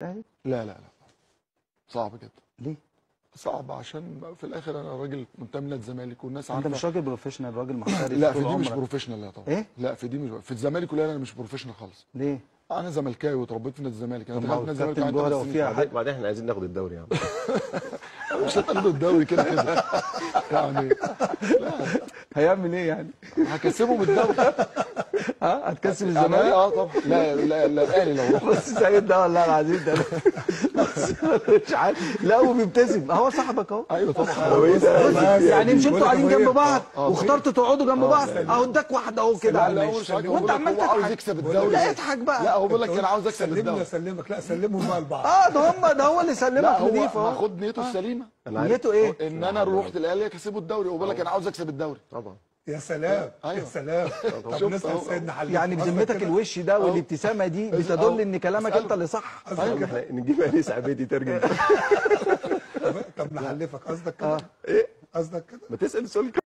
الاهلي؟ لا لا لا، صعب جدا. ليه؟ صعب عشان في الاخر انا راجل منتمي لنادي الزمالك والناس عارفه. انت مش راجل professional، راجل محترف. لا في دي مش professional. لا طبعا. ايه؟ لا في دي مش، في الزمالك ولا انا مش professional خالص. ليه؟ انا زملكاوي واتربيت في نادي الزمالك. انا دخلت نادي الزمالك عندي 8 سنين. بعدين احنا عايزين ناخد الدوري يا عم. مش هتاخدوا الدوري كده كده يعني. لا هيعمل ايه يعني؟ هكسبهم الدوري. ها هتكسب الزمالك؟ اه طبعا. لا لا لا الاهلي لو رحت. بص سيد ده والله العظيم ده مش عارف. لا وبيبتسم اهو، صاحبك اهو. ايوه طبعا. يعني مش انتوا قاعدين جنب بعض واخترتوا تقعدوا جنب بعض؟ اهو اداك واحدة اهو كده على الماشي وانت عمال تضحك. عاوز يكسب الدوري. لا اضحك بقى. لا هو بيقول لك انا عاوز اكسب الدوري. سلمك. لا سلمهم بقى لبعض. ده هم، ده هو اللي سلمك نضيف اهو. خد نيته السليمة. نيته ايه؟ ان انا رحت الاهلي اكسبه الدوري، وبقول لك انا عاوز اكسب الدوري. طبعا. يا سلام. أيوة. يا سلام. طب نسال سيدنا حليم يعني بذمتك الوش ده والابتسامة دي بتدل ان كلامك انت اللي صح. ايوه احنا نجيب انيس عبيد يترجم. طب نحلفك قصدك كده؟ ايه قصدك كده؟ ما تسال سؤال.